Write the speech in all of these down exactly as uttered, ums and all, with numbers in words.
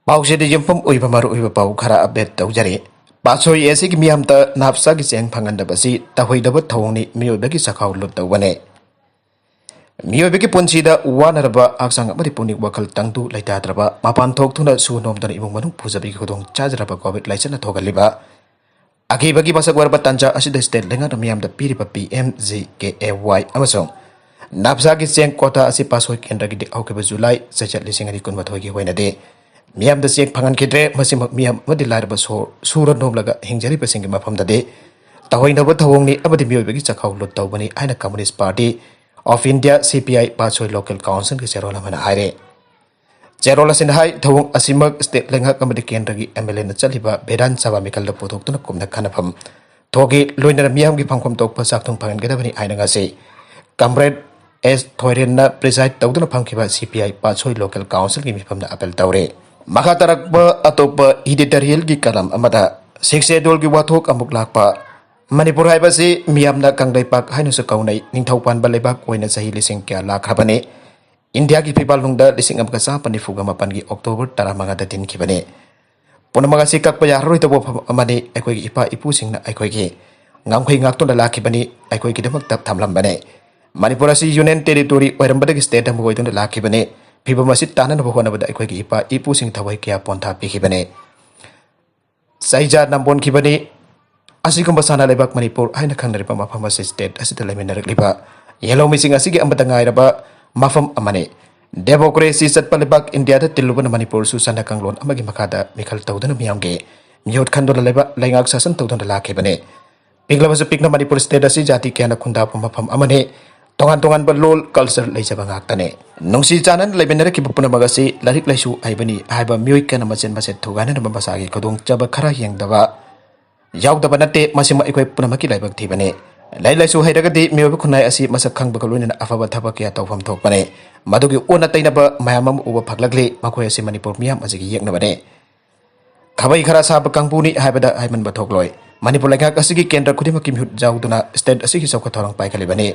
ꯄꯥꯎꯆꯦꯗ ꯌꯨꯝꯐꯝ ꯑꯣꯏꯕ ꯃꯔꯨꯑꯣꯏꯕ ꯄꯥꯎ ꯈꯔ ꯑꯞꯗꯦꯠ ꯇꯧꯖꯔꯤ꯫ ꯄꯥꯠꯁꯣꯏ ꯑꯦꯁꯤꯒꯤ ꯃꯤꯌꯥꯝꯗ ꯅꯥꯞꯁꯥꯒꯤ ꯆꯦꯡ ꯐꯪꯍꯟꯗꯕ ꯑꯁꯤ ꯇꯧꯍꯩꯗꯕ ꯊꯧꯑꯣꯡꯅꯤ, ꯃꯤꯑꯣꯏꯕꯒꯤ ꯆꯈꯥꯎ ꯂꯨꯠ ꯇꯧꯕꯅꯤ꯫ ꯃꯤꯑꯣꯏꯕꯒꯤ ꯄꯨꯟꯁꯤꯗ ꯋꯥꯅꯔꯕ ꯍꯛꯆꯥꯡ ꯑꯃꯗꯤ ꯄꯨꯛꯅꯤꯡ ꯋꯥꯈꯜ ꯇꯪꯗꯨ ꯂꯩꯇꯥꯗ꯭ꯔꯕ, ꯃꯄꯥꯟ ꯊꯣꯛꯇꯨꯅ ꯁꯨ ꯅꯣꯝꯗꯅ ꯏꯃꯨꯡ ꯃꯅꯨꯡ ꯄꯨꯖꯕꯒꯤ ꯈꯨꯗꯣꯡ ꯆꯥꯖꯔꯕ ꯀꯣꯚꯤꯗ ꯂꯥꯏꯆꯠꯅ ꯊꯣꯛꯍꯜꯂꯤꯕ ꯑꯀꯤꯕꯒꯤ ꯃꯁꯛ ꯑꯣꯏꯔꯕ ꯇꯥꯟꯖꯥ ꯑꯁꯤꯗ ꯁ꯭ꯇꯦꯠ ꯂꯩꯉꯥꯛꯅ ꯃꯤꯌꯥꯝꯗ ꯄꯤꯔꯤꯕ ꯄꯤ ꯑꯦꯝ ꯖꯤ ꯀꯦ ꯑꯦ ꯋꯥꯏ ꯑꯃꯁꯨꯡ ꯅꯥꯞꯁꯥꯒꯤ ꯆꯦꯡ ꯀꯣꯇꯥ ꯑꯁꯤ ꯄꯥꯠꯁꯣꯏ ꯀꯦꯟꯗ꯭ꯔꯒꯤꯗꯤ ꯍꯧꯈꯤꯕ ꯖꯨꯂꯥꯏ ꯆꯩꯆꯠ ꯂꯤꯁꯤꯡ ꯑꯅꯤ ꯀꯨꯟꯃꯥꯊꯣꯏꯒꯤ ꯑꯣꯏꯅꯗꯤ ꯃꯤꯌꯥꯝꯗ ꯆꯦꯡ ꯐꯪꯍꯟꯈꯤꯗ꯭ꯔꯦ꯫ ꯃꯁꯤꯃꯛ ꯃꯤꯌꯥꯝ ꯑꯃꯗꯤ ꯂꯥꯏꯔꯕ ꯁꯣ-, ꯁꯨꯔ ꯅꯣꯝꯂꯒ ꯍꯤꯡꯖꯔꯤꯕꯁꯤꯡꯒꯤ ꯃꯐꯝꯗꯗꯤ ꯇꯧꯍꯩꯗꯕ ꯊꯧꯑꯣꯡꯅꯤ ꯑꯃꯗꯤ ꯃꯤꯑꯣꯏꯕꯒꯤ ꯆꯈꯥꯎ ꯂꯨꯠ ꯇꯧꯕꯅꯤ ꯍꯥꯏꯅ Communist Party of India, C P I, Patsoi Local Councilꯒꯤ ꯆꯦꯔꯣꯜ ꯑꯃꯅ ꯍꯥꯏꯔꯦ꯫ ꯆꯦꯔꯣꯜ ꯑꯁꯤꯅ ꯍꯥꯏ, ꯊꯧꯑꯣꯡ ꯑꯁꯤꯃꯛ ꯁ꯭ꯇꯦꯠ ꯂꯩꯉꯥꯛ ꯑꯃꯗꯤ ꯀꯦꯟꯗ꯭ꯔꯒꯤ ꯑꯦꯝ ꯑꯦꯜ ꯑꯦꯅ ꯆꯠꯂꯤꯕ ꯕꯤꯙꯥꯟ ꯁꯚꯥ ꯃꯤꯈꯜꯗ ꯄꯨꯊꯣꯛꯇꯨꯅ ꯀꯨꯞꯅ ꯈꯟꯅꯐꯝ ꯊꯣꯛꯏ, ꯂꯣꯏꯅꯅ ꯃꯤꯌꯥꯝꯒꯤ ꯐꯪꯐꯝ ꯊꯣꯛꯄ ꯆꯥꯛꯊꯨꯡ ꯐꯪꯍꯟꯒꯗꯕꯅꯤ ꯍꯥꯏꯅ ꯉꯁꯤ ꯀꯝꯔꯦꯗ ꯑꯦꯁ ꯊꯣꯏꯔꯦꯟꯅ ꯄ꯭ꯔꯤꯖꯥꯏꯗ ꯇꯧꯗꯨꯅ ꯐꯝꯈꯤꯕ ꯁꯤ ꯄꯤ ꯑꯥꯏ ꯄꯥꯠꯁꯣꯏ ꯂꯣꯀꯦꯜ ꯀꯥꯎꯟꯁꯤꯜꯒꯤ ꯃꯤꯐꯝꯗ ꯑꯄꯤꯜ ꯇꯧꯔꯦ꯫ ꯃꯈꯥ ꯇꯥꯔꯛꯄ ꯑꯇꯣꯞꯄ ꯏꯗꯤꯇꯣꯔꯤꯌꯦꯜꯒꯤ ꯀꯂꯝ ꯑꯃꯗ ꯁꯤꯛꯁ ꯁꯦꯗꯨꯜꯒꯤ ꯋꯥꯊꯣꯛ ꯑꯃꯨꯛ ꯂꯥꯛꯄ꯫ ꯃꯅꯤꯄꯨꯔ ꯍꯥꯏꯕꯁꯤ ꯃꯤꯌꯥꯝꯅ ꯀꯪꯂꯩꯄꯥꯛ ꯍꯥꯏꯅꯁꯨ ꯀꯧꯅꯩ꯫ ꯅꯤꯡꯊꯧ ꯄꯥꯟꯕ ꯂꯩꯕꯥꯛ ꯑꯣꯏꯅ ꯆꯍꯤ ꯂꯤꯁꯤꯡ ꯀꯌꯥ ꯂꯥꯛꯈ꯭ꯔꯕꯅꯤ꯫ ꯏꯟꯗꯤꯌꯥꯒꯤ ꯐꯤꯕꯥꯜꯅꯨꯡꯗ ꯂꯤꯁꯤꯡ ꯑꯃꯒ ꯆꯥꯃꯥꯄꯟ ꯅꯤꯐꯨꯒ ꯃꯥꯄꯟꯒꯤ ꯑꯣꯛꯇꯣꯕꯔ ꯇꯔꯥꯃꯉꯥꯗ ꯊꯤꯟꯈꯤꯕꯅꯤ꯫ ꯄꯨꯝꯅꯃꯛ ꯑꯁꯤ ꯀꯛꯄ ꯌꯥꯔꯔꯣꯏꯗꯕ ꯋꯥꯐꯝ ꯑꯃꯅꯤ꯫ ꯑꯩꯈꯣꯏꯒꯤ ꯏꯄꯥ ꯏꯄꯨꯁꯤꯡꯅ ꯑꯩꯈꯣꯏꯒꯤ ꯉꯝꯈꯩ ꯉꯥꯛꯇꯨꯅ ꯂꯥꯛꯈꯤꯕꯅꯤ, ꯑꯩꯈꯣꯏꯒꯤꯗꯃꯛꯇ ꯊꯝꯂꯝꯕꯅꯤ꯫ ꯃꯅꯤꯄꯨꯔ ꯑꯁꯤ ꯌꯨꯅꯤꯌꯟ ꯇꯦꯔꯤꯇꯣꯔꯤ ꯑꯣꯏꯔꯝꯕꯗꯒꯤ ꯁ꯭ꯇꯦꯠ ꯑꯃ ꯑꯣꯏꯗꯨꯅ ꯂꯥꯛꯈꯤꯕꯅꯤ꯫ ꯐꯤꯕꯝ ꯑꯁꯤ ꯇꯥꯅꯅꯕ ꯍꯣꯠꯅꯕꯗ ꯑꯩꯈꯣꯏꯒꯤ ꯏꯄꯥ ꯏꯄꯨꯁꯤꯡ ꯊꯋꯥꯏ ꯀꯌꯥ ꯄꯣꯟꯊꯥ ꯄꯤꯈꯤꯕꯅꯤ꯫ ꯆꯩꯖꯥ ꯅꯝꯕꯣꯟꯈꯤꯕꯅꯤ꯫ ꯑꯁꯤꯒꯨꯝꯕ ꯁꯅꯥ ꯂꯩꯕꯥꯛ ꯃꯅꯤꯄꯨꯔ ꯍꯥꯏꯅ ꯈꯪꯅꯔꯤꯕ ꯃꯐꯝ ꯑꯁꯤ ꯁ꯭ꯇꯦꯠ ꯑꯁꯤꯗ ꯂꯩꯃꯤꯟꯅꯔꯛꯂꯤꯕ ꯌꯦꯜꯍꯧꯃꯤꯁꯤꯡ ꯑꯁꯤꯒꯤ ꯑꯃꯠꯇ ꯉꯥꯏꯔꯕ ꯃꯐꯝ ꯑꯃꯅꯤ꯫ ꯗꯦꯃꯣꯀ꯭ꯔꯦꯁꯤ ꯆꯠꯄ ꯂꯩꯕꯥꯛ ꯏꯟꯗꯤꯌꯥꯗ ꯇꯤꯜꯂꯨꯕꯅ ꯃꯅꯤꯄꯨꯔꯁꯨ ꯆꯠꯅ ꯀꯥꯡꯂꯣꯟ ꯑꯃꯒꯤ ꯃꯈꯥꯗ ꯃꯤꯈꯜ ꯇꯧꯗꯨꯅ ꯃꯤꯌꯥꯝꯒꯤ ꯃꯤꯍꯨꯠ ꯈꯟꯗꯨꯅ ꯂꯩꯕ ꯂꯩꯉꯥꯛ ꯁꯥꯁꯟ ꯇꯧꯗꯨꯅ ꯂꯥꯛꯈꯤꯕꯅꯤ꯫ ꯄꯤꯛꯂꯕꯁꯨ ꯄꯤꯛꯅ ꯃꯅꯤꯄꯨꯔ ꯁ꯭ꯇꯦꯠ ꯑꯁꯤ ꯖꯥꯇꯤ ꯀꯌꯥꯅ ꯈꯨꯟꯗꯥꯕ ꯃꯐꯝ ꯑꯃꯅꯤ꯫ ꯇꯣꯉꯥꯟ ꯇꯣꯉꯥꯟꯕ ꯂꯣꯜ, ꯀꯜꯆꯔ ꯂꯩꯖꯕ ꯉꯥꯛꯇꯅꯤ꯫ ꯅꯨꯡꯁꯤ ꯆꯥꯟꯅꯅ ꯂꯩꯃꯤꯟꯅꯔꯛꯈꯤꯕ ꯄꯨꯝꯅꯃꯛ ꯑꯁꯤ ꯂꯥꯏꯔꯤꯛ ꯂꯥꯏꯁꯨ ꯍꯩꯕꯅꯤ ꯍꯥꯏꯕ ꯃꯤꯑꯣꯏ ꯀꯌꯥꯅ ꯃꯆꯦꯠ ꯃꯆꯦꯠ ꯊꯨꯒꯥꯏꯅꯅꯕ ꯃꯁꯥꯒꯤ ꯈꯨꯗꯣꯡꯆꯥꯕ ꯈꯔ ꯌꯦꯡꯗꯕ ꯌꯥꯎꯗꯕ ꯅꯠꯇꯦ꯫ ꯃꯁꯤꯃ ꯑꯩꯈꯣꯏ ꯄꯨꯝꯅꯃꯛꯀꯤ ꯂꯥꯏꯕꯛ ꯊꯤꯕꯅꯤ꯫ ꯂꯥꯏꯔꯤꯛ ꯂꯥꯏꯁꯨ ꯍꯩꯔꯒꯗꯤ ꯃꯤꯑꯣꯏꯕ ꯈꯨꯟꯅꯥꯏ ꯑꯁꯤ ꯃꯁꯛ ꯈꯪꯕꯒ ꯂꯣꯏꯅꯅ ꯑꯐꯕ ꯊꯕꯛ ꯀꯌꯥ ꯇꯧꯐꯝ ꯊꯣꯛꯄꯅꯤ꯫ ꯃꯗꯨꯒꯤ ꯑꯣꯟꯅ ꯇꯩꯅꯕ ꯃꯌꯥꯝ ꯑꯃ ꯎꯕ ꯐꯪꯂꯛꯂꯤ꯫ ꯃꯈꯣꯏ ꯑꯁꯤ ꯃꯅꯤꯄꯨꯔ ꯃꯤꯌꯥꯝ ꯑꯁꯤꯒꯤ ꯌꯦꯛꯅꯕꯅꯤ꯫ ꯈꯥꯕꯩ ꯈꯔ ꯁꯥꯕ ꯀꯥꯡꯕꯨꯅꯤ ꯍꯥꯏꯕꯗ ꯍꯥꯏꯃꯟꯕ ꯊꯣꯛꯂꯣꯏ꯫ ꯃꯅꯤꯄꯨꯔ ꯂꯩꯉꯥꯛ ꯑꯁꯤꯒꯤ ꯀꯦꯟꯗ꯭ꯔ ꯈꯨꯗꯤꯡꯃꯛꯀꯤ ꯃꯤꯍꯨꯠ ꯌꯥꯎꯗꯨꯅ ꯁ꯭ꯇꯦꯠ ꯑꯁꯤꯒꯤ ꯆꯥꯎꯈꯠ ꯊꯧꯔꯥꯡ ꯄꯥꯏꯈꯠꯂꯤꯕꯅꯤ꯫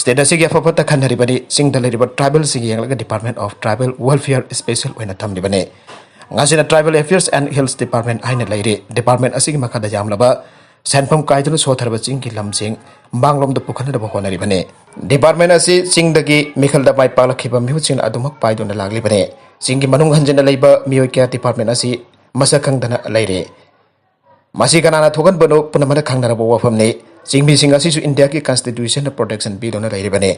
ꯁ꯭ꯇꯦꯠ ꯑꯁꯤꯒꯤ ꯑꯐ ꯐꯠꯇ ꯈꯟꯅꯔꯤꯕꯅꯤ꯫ ꯆꯤꯡꯗ ꯂꯩꯔꯤꯕ ꯇ꯭ꯔꯥꯏꯕꯦꯜꯁꯤꯡ ꯌꯦꯡꯂꯒ department of tribal welfare special ꯑꯣꯏꯅ ꯊꯝꯂꯤꯕꯅꯤ꯫ ꯉꯁꯤꯅ Tribal Affairs and Hills Department ꯍꯥꯏꯅ ꯂꯩꯔꯤ꯫ Department ꯑꯁꯤꯒꯤ ꯃꯈꯥꯗ ꯌꯥꯝꯂꯕ ꯁꯦꯟꯐꯝ ꯀꯥꯏꯗꯨꯅ ꯁꯣꯊꯔꯕ ꯆꯤꯡꯒꯤ ꯂꯝꯁꯤꯡ ꯃꯥꯡꯂꯣꯝꯗ ꯄꯨꯈꯠꯅꯅꯕ ꯍꯣꯠꯅꯔꯤꯕꯅꯤ꯫ Department ꯑꯁꯤ ꯆꯤꯡꯗꯒꯤ ꯃꯤꯈꯜꯗ ꯃꯥꯏ ꯄꯥꯛꯂꯛꯈꯤꯕ ꯃꯤꯍꯨꯠꯁꯤꯡꯅ ꯑꯗꯨꯃꯛ ꯄꯥꯏꯗꯨꯅ ꯂꯥꯛꯂꯤꯕꯅꯤ꯫ ꯆꯤꯡꯒꯤ ꯃꯅꯨꯡ ꯍꯟꯖꯤꯟꯅ ꯂꯩꯕ ꯃꯤꯑꯣꯏ ꯀꯌꯥ department ꯑꯁꯤ ꯃꯁꯛ ꯈꯪꯗꯅ ꯂꯩꯔꯤ꯫ ꯃꯁꯤ ꯀꯅꯥꯅ ꯊꯣꯛꯍꯟꯕꯅꯣ ꯄꯨꯝꯅꯃꯛꯅ ꯈꯪꯅꯔꯕ ꯋꯥꯐꯝꯅꯤ꯫ ꯆꯤꯡꯃꯤꯁꯤꯡ ꯑꯁꯤꯁꯨ India ꯒꯤ constitution ꯅ protection ꯄꯤꯗꯨꯅ ꯂꯩꯔꯤꯕꯅꯤ꯫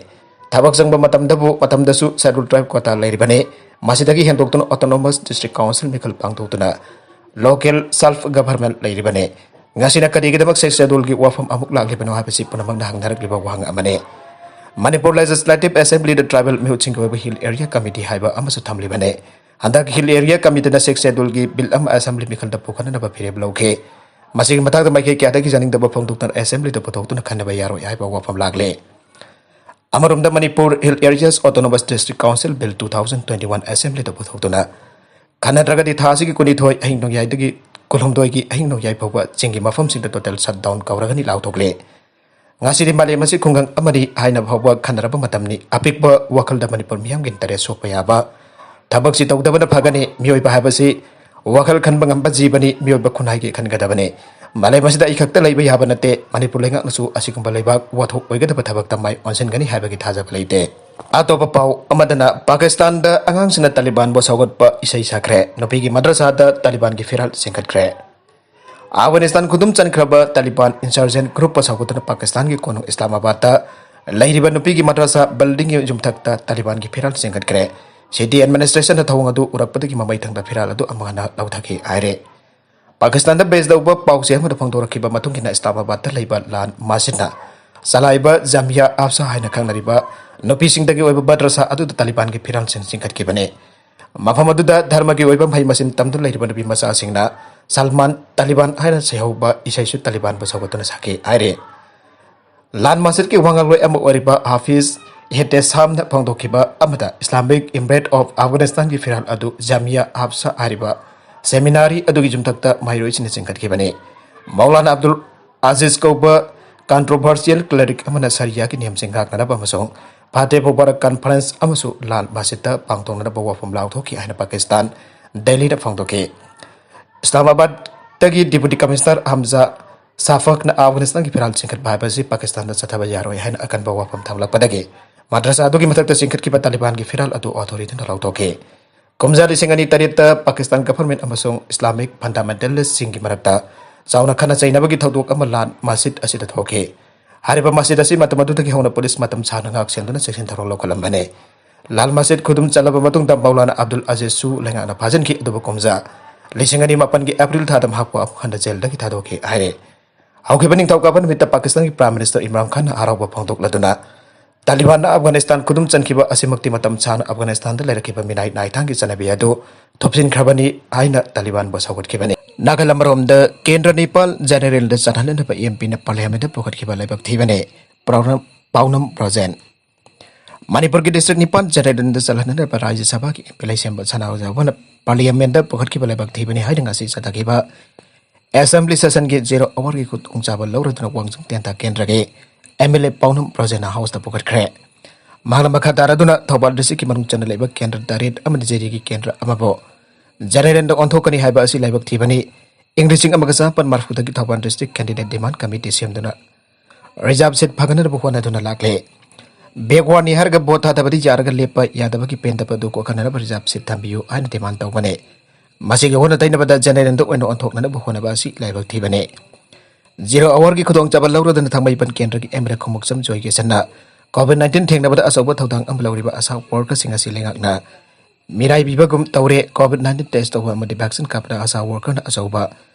ꯊꯕꯛ ꯆꯪꯕ ꯃꯇꯝꯗꯕꯨ, ꯃꯇꯝꯗꯁꯨ Scheduled Tribe quota ꯂꯩꯔꯤꯕꯅꯤ꯫ ꯃꯁꯤꯗꯒꯤ ꯍꯦꯟꯗꯣꯛꯇꯨꯅ Autonomous District Council ꯃꯤꯈꯜ ꯄꯥꯡꯊꯣꯛꯇꯨꯅ local self government ꯂꯩꯔꯤꯕꯅꯤ꯫ ꯉꯁꯤꯅ ꯀꯔꯤꯒꯤꯗꯃꯛ Sixth Schedule ꯒꯤ ꯋꯥꯐꯝ ꯑꯃꯨꯛ ꯂꯥꯛꯂꯤꯕꯅꯣ ꯍꯥꯏꯕꯁꯤ ꯄꯨꯝꯅꯃꯛꯅ ꯍꯪꯅꯔꯛꯂꯤꯕ ꯋꯥꯍꯪ ꯑꯃꯅꯤ꯫ Manipur Legislative Assembly ꯗ tribal ꯃꯤꯍꯨꯠꯁꯤꯡꯒꯤ ꯑꯣꯏꯕ Hill Area Committee ꯍꯥꯏꯕ ꯑꯃꯁꯨ ꯊꯝꯂꯤꯕꯅꯤ꯫ ꯍꯟꯗꯛ Hill Area Committee ꯅ Sixth Schedule ꯒꯤ bill ꯑꯃ assembly ꯃꯤꯈꯜꯗ ꯄꯨꯈꯠꯅꯅꯕ ꯐꯤꯔꯦꯞ ꯂꯧꯈꯤ꯫ ꯃꯁꯤꯒꯤ ꯃꯇꯥꯡꯗ ꯃꯥꯏꯀꯩ ꯀꯌꯥꯗꯒꯤ ꯌꯥꯅꯤꯡꯗꯕ ꯐꯣꯡꯗꯣꯛꯇꯨꯅ assembly ꯗ ꯄꯨꯊꯣꯛꯇꯨꯅ ꯈꯟꯅꯕ ꯌꯥꯔꯣꯏ ꯍꯥꯏꯕ ꯋꯥꯐꯝ ꯂꯥꯛꯂꯦ꯫ ꯑꯃꯔꯣꯝꯗ Manipur Hill Areas Autonomous District Council Bill two thousand twenty one assembly ꯗ ꯄꯨꯊꯣꯛꯇꯨꯅ ꯈꯟꯅꯗ꯭ꯔꯒꯗꯤ ꯊꯥ ꯑꯁꯤꯒꯤ ꯀꯨꯟꯅꯤꯊꯣꯏ ꯑꯍꯤꯡ ꯅꯣꯡꯌꯥꯏꯗꯒꯤ ꯀꯨꯟꯍꯨꯝꯗꯣꯏꯒꯤ ꯑꯍꯤꯡ ꯅꯣꯡꯌꯥꯏ ꯐꯥꯎꯕ ꯆꯤꯡꯒꯤ ꯃꯐꯝꯁꯤꯡꯗ total shutdown ꯀꯧꯔꯒꯅꯤ ꯂꯥꯎꯊꯣꯛꯂꯦ꯫ ꯉꯁꯤꯗꯤ ꯃꯥꯂꯦꯝ ꯑꯁꯤ ꯈꯨꯡꯒꯪ ꯑꯃꯅꯤ ꯍꯥꯏꯅ ꯐꯥꯎꯕ ꯈꯟꯅꯔꯕ ꯃꯇꯝꯅꯤ꯫ ꯑꯄꯤꯛꯄ ꯋꯥꯈꯜꯗ ꯃꯅꯤꯄꯨꯔ ꯃꯤꯌꯥꯝꯒꯤ interest ꯁꯣꯛꯄ ꯌꯥꯕ ꯊꯕꯛꯁꯤ ꯇꯧꯗꯕꯅ ꯐꯒꯅꯤ꯫ ꯃꯤꯑꯣꯏꯕ ꯍꯥꯏꯕꯁꯤ ꯋꯥꯈꯜ ꯈꯟꯕ ꯉꯝꯕ ꯖꯤꯕꯅꯤ꯫ ꯃꯤꯑꯣꯏꯕ ꯈꯨꯟꯅꯥꯏꯒꯤ ꯈꯟꯒꯗꯕꯅꯤ꯫ ꯃꯥꯂꯦꯝ ꯑꯁꯤꯗ ꯑꯩ ꯈꯛꯇ ꯂꯩꯕ ꯌꯥꯕ ꯅꯠꯇꯦ꯫ ꯃꯅꯤꯄꯨꯔ ꯂꯩꯉꯥꯛꯅꯁꯨ ꯑꯁꯤꯒꯨꯝꯕ ꯂꯩꯕꯥꯛ ꯋꯥꯊꯣꯛ ꯑꯣꯏꯒꯗꯕ ꯊꯕꯛꯇ ꯃꯥꯏ ꯑꯣꯟꯁꯤꯟꯒꯅꯤ ꯍꯥꯏꯕꯒꯤ ꯊꯥꯖꯕ ꯂꯩꯇꯦ꯫ ꯑꯇꯣꯞꯄ ꯄꯥꯎ ꯑꯃꯗꯅ ꯄꯥꯀꯤꯁꯇꯥꯟꯗ ꯑꯉꯥꯡꯁꯤꯡꯅ ꯇꯥꯂꯤꯕꯥꯟꯕꯨ ꯁꯧꯒꯠꯄ ꯏꯁꯩ ꯁꯥꯈ꯭ꯔꯦ꯫ ꯅꯨꯄꯤꯒꯤ ꯃꯗ꯭ꯔꯁꯥꯗ ꯇꯥꯂꯤꯕꯥꯟꯒꯤ ꯐꯤꯔꯥꯜ ꯆꯤꯡꯈꯠꯈ꯭ꯔꯦ꯫ ꯑꯐꯒꯥꯅꯤꯁꯇꯥꯟ ꯈꯨꯗꯨꯝ ꯆꯟꯈ꯭ꯔꯕ ꯇꯥꯂꯤꯕꯥꯟ insurgent group ꯄꯨ ꯁꯧꯒꯠꯇꯨꯅ ꯄꯥꯀꯤꯁꯇꯥꯟꯒꯤ ꯀꯣꯅꯨꯡ ꯏꯁꯂꯥꯃꯥꯕꯥꯗꯇ ꯂꯩꯔꯤꯕ ꯅꯨꯄꯤꯒꯤ ꯃꯗ꯭ꯔꯁꯥ building ꯒꯤ ꯌꯨꯝꯊꯛꯇ ꯇꯥꯂꯤꯕꯥꯟꯒꯤ ꯐꯤꯔꯥꯜ ꯆꯤꯡꯈꯠꯈ꯭ꯔꯦ꯫ City administration ꯅ ꯊꯧꯑꯣꯡ ꯑꯗꯨ ꯎꯔꯛꯄꯗꯒꯤ ꯃꯃꯩ ꯊꯪꯗ ꯐꯤꯔꯥꯜ ꯑꯗꯨ ꯑꯃꯨꯛ ꯍꯟꯅ ꯂꯧꯊꯈꯤ ꯍꯥꯏꯔꯦ꯫ ꯄꯥꯀꯤꯁꯇꯥꯟꯗ base ꯇꯧꯕ ꯄꯥꯎꯆꯦ ꯑꯃꯗ ꯐꯣꯡꯗꯣꯔꯛꯈꯤꯕ ꯃꯇꯨꯡ ꯏꯟꯅ ꯏꯁꯂꯥꯃꯥꯕꯥꯗꯇ ꯂꯩꯕ ꯂꯥꯟ ꯃꯁꯖꯤꯗꯅ ꯆꯂꯥꯏꯕ ꯖꯥꯃꯤꯌꯥ ꯑꯐꯁꯥ ꯍꯥꯏꯅ ꯈꯪꯅꯔꯤꯕ ꯅꯨꯄꯤꯁꯤꯡꯗꯒꯤ ꯑꯣꯏꯕ ꯃꯗ꯭ꯔꯁꯥ ꯑꯗꯨꯗ ꯇꯥꯂꯤꯕꯥꯟꯒꯤ ꯐꯤꯔꯥꯜꯁꯤꯡ ꯆꯤꯡꯈꯠꯈꯤꯕꯅꯤ꯫ ꯃꯐꯝ ꯑꯗꯨꯗ ꯙꯔꯃꯒꯤ ꯑꯣꯏꯕ ꯃꯍꯩ ꯃꯁꯤꯡ ꯇꯝꯗꯨꯅ ꯂꯩꯔꯤꯕ ꯅꯨꯄꯤ ꯃꯆꯥꯁꯤꯡꯅ ꯁꯜꯃꯥꯟ ꯇꯥꯂꯤꯕꯥꯟ ꯍꯥꯏꯅ ꯁꯩꯍꯧꯕ ꯏꯁꯩꯁꯨ ꯇꯥꯂꯤꯕꯥꯟꯕꯨ ꯁꯧꯒꯠꯇꯨꯅ ꯁꯥꯈꯤ ꯍꯥꯏꯔꯤ꯫ ꯂꯥꯟ ꯃꯁꯖꯤꯗꯀꯤ ꯋꯥ ꯉꯥꯡꯂꯣꯏ ꯑꯃ ꯑꯣꯏꯔꯤꯕ ꯍꯥꯐꯤꯖ ꯏꯍꯇꯦꯁꯥꯝꯅ ꯐꯣꯡꯗꯣꯛꯈꯤꯕ ꯑꯃꯗ Islamic Emirate of Afghanistan ꯒꯤ ꯐꯤꯔꯥꯜ ꯑꯗꯨ ꯖꯥꯃꯤꯌꯥ ꯑꯐꯁꯥ ꯍꯥꯏꯔꯤꯕ seminary ꯑꯗꯨꯒꯤ ꯌꯨꯝꯊꯛꯇ ꯃꯍꯩꯔꯣꯏꯁꯤꯡꯅ ꯆꯤꯡꯈꯠꯈꯤꯕꯅꯤ꯫ ꯃꯧꯂꯥꯅꯥ ꯑꯕꯗꯨꯜ ꯑꯖꯤꯖ ꯀꯧꯕ controversial cleric ꯑꯃꯅ ꯁꯔꯤꯌꯥꯒꯤ ꯅꯤꯌꯝꯁꯤꯡ ꯉꯥꯛꯅꯅꯕ ꯑꯃꯁꯨꯡ ꯐꯇꯦꯍ ꯃꯨꯕꯥꯔꯛ conference ꯑꯃꯁꯨ ꯂꯥꯜ ꯃꯁꯖꯤꯗꯇ ꯄꯥꯡꯊꯣꯛꯅꯅꯕ ꯋꯥꯐꯝ ꯂꯥꯎꯊꯣꯛꯈꯤ ꯍꯥꯏꯅ ꯄꯥꯀꯤꯁꯇꯥꯟ ꯗꯦꯜꯂꯤꯅ ꯐꯣꯡꯗꯣꯛꯈꯤ꯫ ꯏꯁꯂꯥꯃꯥꯕꯥꯗꯇꯒꯤ Deputy Commissioner ꯍꯝꯖꯥ ꯁꯥꯐꯛꯅ ꯑꯐꯒꯥꯅꯤꯁꯇꯥꯟꯒꯤ ꯐꯤꯔꯥꯜ ꯆꯤꯡꯈꯠꯄ ꯍꯥꯏꯕꯁꯤ ꯄꯥꯀꯤꯁꯇꯥꯟꯗ ꯆꯠꯊꯕ ꯌꯥꯔꯣꯏ ꯍꯥꯏꯅ ꯑꯀꯟꯕ ꯋꯥꯐꯝ ꯊꯝꯂꯛꯄꯗꯒꯤ ꯃꯗ꯭ꯔꯁꯥ ꯑꯗꯨꯒꯤ ꯃꯊꯛꯇ ꯆꯤꯡꯈꯠꯈꯤꯕ ꯇꯥꯂꯤꯕꯥꯟꯒꯤ ꯐꯤꯔꯥꯜ ꯑꯗꯨ ꯑꯣꯊꯣꯔꯤꯇꯤꯅ ꯂꯧꯊꯣꯛꯈꯤ꯫ ꯀꯨꯝꯖꯥ ꯂꯤꯁꯤꯡ ꯑꯅꯤ ꯇꯔꯦꯠꯇ ꯄꯥꯀꯤꯁꯇꯥꯟ government ꯑꯃꯁꯨꯡ Islamic fundamentalistꯁꯤꯡꯒꯤ ꯃꯔꯛꯇ ꯆꯥꯎꯅ ꯈꯠꯅ ꯆꯩꯅꯕꯒꯤ ꯊꯧꯗꯣꯛ ꯑꯃ ꯂꯥꯜ ꯃꯁꯖꯤꯗ ꯑꯁꯤꯗ ꯊꯣꯛꯈꯤ꯫ ꯍꯥꯏꯔꯤꯕ ꯃꯁꯖꯤꯗ ꯑꯁꯤ ꯃꯇꯝ ꯑꯗꯨꯗꯒꯤ ꯍꯧꯅ ꯄꯨꯂꯤꯁ ꯃꯇꯝ ꯁꯥꯡꯅ ꯉꯥꯛ ꯁꯦꯟꯗꯨꯅ ꯆꯦꯛꯁꯤꯟ ꯊꯧꯔꯥꯡ ꯂꯧꯈꯠꯂꯝꯕꯅꯤ꯫ ꯂꯥꯜ ꯃꯁꯖꯤꯗ ꯈꯨꯗꯨꯝ ꯆꯜꯂꯕ ꯃꯇꯨꯡꯗ ꯃꯧꯂꯥꯅꯥ ꯑꯕꯗꯨꯜ ꯑꯖꯤꯖꯁꯨ ꯂꯩꯉꯥꯛꯅ ꯐꯥꯖꯤꯟꯈꯤ, ꯑꯗꯨꯕꯨ ꯀꯨꯝꯖꯥ ꯂꯤꯁꯤꯡ ꯑꯅꯤ ꯃꯥꯄꯟꯒꯤ April ꯊꯥꯗ ꯃꯍꯥꯛꯄꯨ ꯑꯃꯨꯛ ꯍꯟꯅ ꯖꯦꯜꯗꯒꯤ ꯊꯥꯗꯣꯛꯈꯤ ꯍꯥꯏꯔꯤ꯫ ꯍꯧꯈꯤꯕ ꯅꯤꯡꯊꯧꯀꯥꯕ ꯅꯨꯃꯤꯠꯇ ꯄꯥꯀꯤꯁꯇꯥꯟꯒꯤ Prime Minister ꯏꯝꯔꯥꯟ ꯈꯥꯟꯅ ꯍꯔꯥꯎꯕ ꯐꯣꯡꯗꯣꯛꯂꯗꯨꯅ ꯇꯥꯂꯤꯕꯥꯟꯅ ꯑꯐꯒꯥꯅꯤꯁꯇꯥꯟ ꯈꯨꯗꯨꯝ ꯆꯟꯈꯤꯕ ꯑꯁꯤꯃꯛꯇꯤ ꯃꯇꯝ ꯁꯥꯡꯅ ꯑꯐꯒꯥꯅꯤꯁꯇꯥꯟꯗ ꯂꯩꯔꯛꯈꯤꯕ ꯃꯤꯅꯥꯏ ꯅꯥꯏꯊꯥꯡꯒꯤ ꯆꯠꯅꯕꯤ ꯑꯗꯨ ꯊꯨꯞꯆꯤꯟꯈ꯭ꯔꯕꯅꯤ ꯍꯥꯏꯅ ꯇꯥꯂꯤꯕꯥꯟꯕꯨ ꯁꯧꯒꯠꯈꯤꯕꯅꯤ꯫ ꯅꯥꯒꯥꯂꯝ ꯑꯃꯔꯣꯝꯗ ꯀꯦꯟꯗ꯭ꯔ ꯅꯤꯄꯥꯜ ꯖꯦꯅꯦꯔꯦꯜꯗ ꯆꯠꯍꯟꯅꯅꯕ MPꯅ Parliamentꯇ ꯄꯨꯈꯠꯈꯤꯕ ꯂꯥꯏꯕꯛ ꯊꯤꯕꯅꯤ꯫ ꯄꯥꯎꯅꯝ, ꯄꯥꯎꯅꯝ ꯕ꯭ꯔꯣꯖꯦꯟ꯫ ꯃꯅꯤꯄꯨꯔꯒꯤ district ꯅꯤꯄꯥꯜ ꯖꯦꯅꯦꯔꯦꯜꯗ ꯆꯠꯍꯟꯅꯅꯕ ꯔꯥꯖ꯭ꯌ ꯁꯚꯥꯒꯤ MP ꯂꯩꯁꯦꯝꯕ ꯁꯅꯥ ꯑꯣꯖꯥꯕꯣꯟꯅ Parliamentꯇ ꯄꯨꯈꯠꯈꯤꯕ ꯂꯥꯏꯕꯛ ꯊꯤꯕꯅꯤ ꯍꯥꯏꯅ ꯉꯁꯤ ꯆꯠꯊꯈꯤꯕ Assembly sessionꯒꯤ zero hourꯒꯤ ꯈꯨꯗꯣꯡꯆꯥꯕ ꯂꯧꯔꯗꯨꯅ ꯋꯥꯡꯖꯤꯡ ꯇꯦꯟꯊꯥ ꯀꯦꯟꯗ꯭ꯔꯒꯤ MLA ꯄꯥꯎꯅꯝ ꯕ꯭ꯔꯣꯖꯦꯟꯅ Houseꯇ ꯄꯨꯈꯠꯈ꯭ꯔꯦ꯫ ꯃꯍꯥꯛꯅ ꯃꯈꯥ ꯇꯥꯔꯗꯨꯅ ꯊꯧꯕꯥꯜ districtꯀꯤ ꯃꯅꯨꯡ ꯆꯟꯅ ꯂꯩꯕ ꯀꯦꯟꯗ꯭ꯔ ꯇꯔꯦꯠ ꯑꯃꯗꯤ ꯖꯤꯔꯤꯒꯤ ꯀꯦꯟꯗ꯭ꯔ ꯑꯃꯕꯨ ꯖꯦꯅꯦꯔꯦꯜꯗ ꯑꯣꯟꯊꯣꯛꯀꯅꯤ ꯍꯥꯏꯕ ꯑꯁꯤ ꯂꯥꯏꯕꯛ ꯊꯤꯕꯅꯤ꯫ ꯏꯪ ꯂꯤꯁꯤꯡ ꯑꯃꯒ ꯆꯃꯥꯄꯟ ꯃꯔꯤꯐꯨꯗꯒꯤ Thoubal district candidate demand committee ꯁꯦꯝꯗꯨꯅ reserve seat ꯐꯪꯍꯟꯅꯕ ꯍꯣꯠꯅꯗꯨꯅ ꯂꯥꯛꯂꯤ꯫ Backwardꯅꯤ ꯍꯥꯏꯔꯒ vote ꯊꯥꯗꯕꯗꯤ ꯌꯥꯔꯒ ꯂꯦꯞꯄ ꯌꯥꯗꯕꯒꯤ ꯄꯦꯟꯗꯕ ꯑꯗꯨ ꯀꯣꯛꯍꯟꯅꯅꯕ reserve seat ꯊꯝꯕꯤꯌꯨ ꯍꯥꯏꯅ demand ꯇꯧꯕꯅꯤ꯫ ꯃꯁꯤꯒꯤ ꯑꯣꯟꯅ ꯇꯩꯅꯕꯗ ꯖꯦꯅꯦꯔꯦꯜꯗ ꯑꯣꯏꯅ ꯑꯣꯟꯊꯣꯛꯅꯅꯕ ꯍꯣꯠꯅꯕ ꯑꯁꯤ ꯂꯥꯏꯕꯛ ꯊꯤꯕꯅꯤ꯫ Zero hourꯒꯤ ꯈꯨꯗꯣꯡꯆꯥꯕ ꯂꯧꯔꯗꯨꯅ ꯊꯥꯡꯃꯩꯕꯟ ꯀꯦꯟꯗ꯭ꯔꯒꯤ MLA ꯈꯣꯡꯎꯞꯆꯝ ꯖꯣꯏꯒꯦꯁꯟꯅ COVID nineteen ꯊꯦꯡꯅꯕꯗ ꯑꯆꯧꯕ ꯊꯧꯗꯥꯡ ꯑꯃ ꯂꯧꯔꯤꯕ ASHA workerꯁꯤꯡ ꯑꯁꯤ ꯂꯩꯉꯥꯛꯅ ꯃꯤꯔꯥꯏꯕꯤꯕꯒꯨꯝ ꯇꯧꯔꯦ꯫ COVID nineteen test ꯇꯧꯕ ꯑꯃꯗꯤ vaccine ꯀꯥꯞꯄꯗ ASHA workerꯅ ꯑꯆꯧꯕ